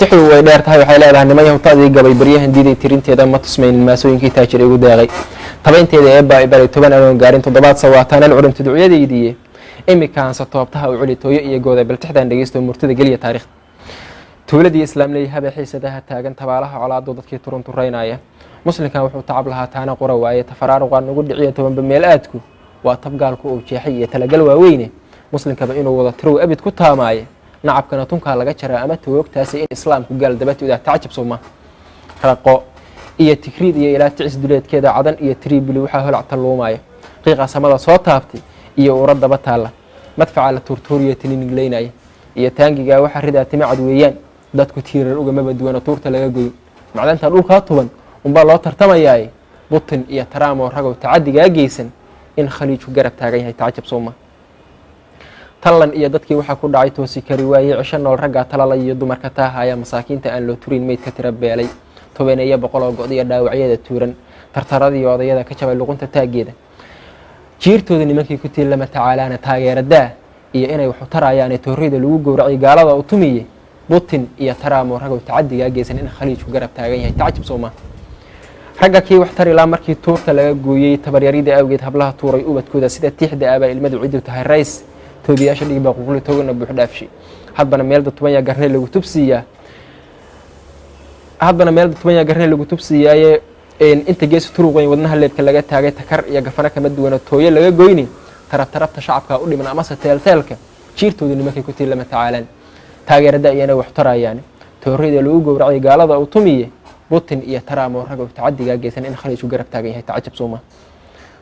Tixdu way dheer tahay. Waxay leedahay: niman yahutadii gabay baryahan diiday tirinteeda, ma tusmaynin maasooyinkii taajir igu deeqay tabaynteeda ee baa 10 anoon gaarin toddobaad sawaataanan curin tuducyadaydiiye. Imikaanse toobtaha u celi tooyo iyo gooda. Bal tixdan dhegeysto, murtida geliya taariikhda. Tuuladii islaamley habe xiisadaha taagan, tabaalaha colaado dadkii turunturaynaya. Muslimkan wuxuu tacab lahaa taana qura waaye. Tafaraaruqaa nagu dhiciyo tobanba meel aadku waa tabgaalku uu jeexay iyo talagal waaweyne. Muslimkaba inuu wada tirow abid ku taamaaye, nacabkana tunkaa laga jaraa ama tawoogtaasi in islaamku gaal dabatuda tacajab sowma. Raqo iyo Tigriid iyo ilaa Ticis duleedkeeda, Cadan iyo Tribuli waxaa holac talluumaya, qiiqa samada soo taabtay iyo ura daba taalla, madfaca la tuurtuuriya tininigleynaya iyo taangigaa waxaa ridaa timacad weeyaan. Dadku tiirar ugamaba duwana tuurta laga goyn, macdanta dhulkaa tuban unbaa loo tartamayaaye. Butin iyo Trump oo ragow tacadigaa geysan, in Khaliijku garab taagan yahay tacajab sowma. Tallan iyo dadkii waxaa ku dhacay toosi kari waayey cisho nool, raggaa talala iyo dumarka taahaya, masaakiinta aan loo turin, meyd ka tira beelay, tobaneeyo boqol oo go'diya dhaawacyada tuuran, tartaradii odayada ka jabay luqunta taaggeeda, jiirtooda nimankii ku tiil lama tacaalaana taageeradaa iyo inay waxu tarayaane, tooreyda lagu gowracay gaalada u tumiye. Butin iyo Trump oo ragow tacadigaa geysan, in Khaliijku garab taagan yahay tacajib sowma. Ragga kii wax tari laa markii tuurta laga gooyey, tabaryarida awgeed hablaha tuuray ubadkooda, sida tiixda abaa ilmadu ciddu tahay rays, toobiyaasha dhig baa quqli togana buux dhaafshi. Hadbana meel dadtubanya garne lagu tubsiiyaa, hadbana meel dadtubanya garne lagu tubsiiyaaye. Inta geesi turuqweyn wadnaha leebka laga taagay, takar iyo gafano kama duwana tooyo laga goyni, tarabtarabta shacabka u dhiman amase teelteelka, jiirtooda nimankay ku tii lama tacaalaan taageerada iyana wax tarayaan, toorida lagu gowracay gaalada u tumiye. Putin iyo Trump oo ragow tacadigaa geysan, in Khaliijku garab taagan yahay tacajab sooma.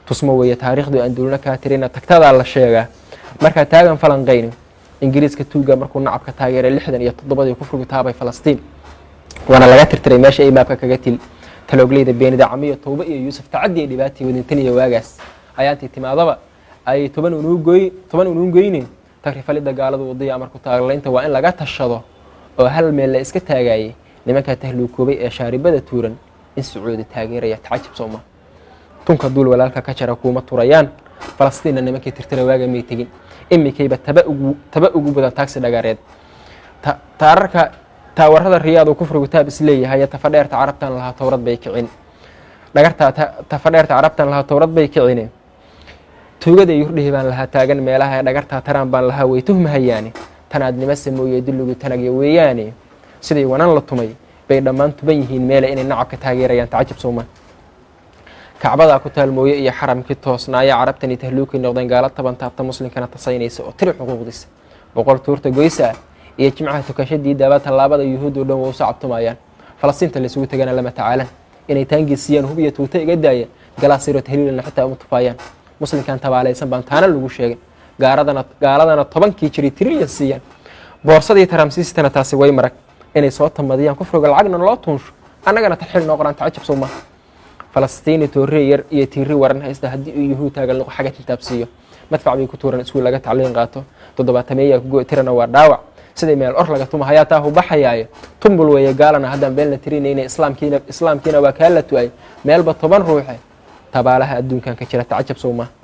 Tusmo weeye taariikhdu aan duulna kaa tirina, tagtadaa la sheegaa markaa taagan falanqayni. Ingiriiska tuuga markuu nacabka taageeray 67-dii, kufrigu taabay Falastiin, waana laga tirtiray meesha ay maabka kaga til. Taloogleyda beenida camiyo Towbe iyo Yuusuf tacadi iyo dhibaatii wadintan iyo waagaas ayaantii timaadaba ay 10 unuugoy 10 unuugoynin. Tagrifalida gaaladu wadaya amarku taaglaynta waa in laga tashado oo hal meel la iska taagaayay. Nimankaa tahluukoobay ee shaaribada tuuran, in Sacuudi taageeraya tacajib sooma. Tunka duul walaalka ka jara kuuma turayaan. Falastiinna nimankii tirtira waaga may tegin, imikayba taba ugu badan taagsi dhagaareed. Taararka taawarada Riyaadu kufrigu taab isleeyahay. Tafadheerta carabtan lahaa towrad bay kicin, dhagartaa tafadheerta carabtan lahaa towrad bay kicine. Tuugada yurdhihi baan lahaa taagan meelaha ee dhagartaa Taraan baan lahaa way tuhmahayaane. Tanaadnimo samooye dulligu tanagya weeyaane, sidii wanan la tumay bay dhammaan tuban yihiin meele, inay nacabka taageerayaan tacajab sooma. Kacbadaa ku taalmooye iyo xaramkii toosnaaya, carabtani tahluukay noqdeen gaalo taban taabta, muslimkana tasaynaysa oo tiri xuquuqdiisa. 100 tuurta goysa ah iyo jimcaha tukashadii daaba, tallaabada yuhuud oo dhan waa u sacabtumayaan. Falastiinta laysugu tagana lama tacaalan, inay taangiisiyaan hub iyo tuuta iga daaya, galaasiro tahliilana xitaa uma tufaayaan. Muslimkan tabaalaysan baan taana lagu sheegay, gaaradana gaaladana 10-kii jiray trilyan siiyaan. Boorsadii Taramsiistana taasi way marag inay soo tamadiyaan kufriga, lacagna loo tuunsho, annagana tarxil noo qoraan tacajab sowma. Falastiini toorre yar iyo tiiri waran haysta, haddii uu yuhuud taagan luq xaga tintaabsiiyo, madfac bay ku tuuran iskuul laga tacliin qaato. Toddobaatameeyaa ku tirana waa dhaawac, siday meel or laga tuma hayaa taahu baxayaaye. Tumbul weeye gaalana haddaan been la tirinayna, islaamkiina waa kaa la tu-ay meelba 10 ruuxe. Tabaalaha adduunkan ka jira tacajab sowma.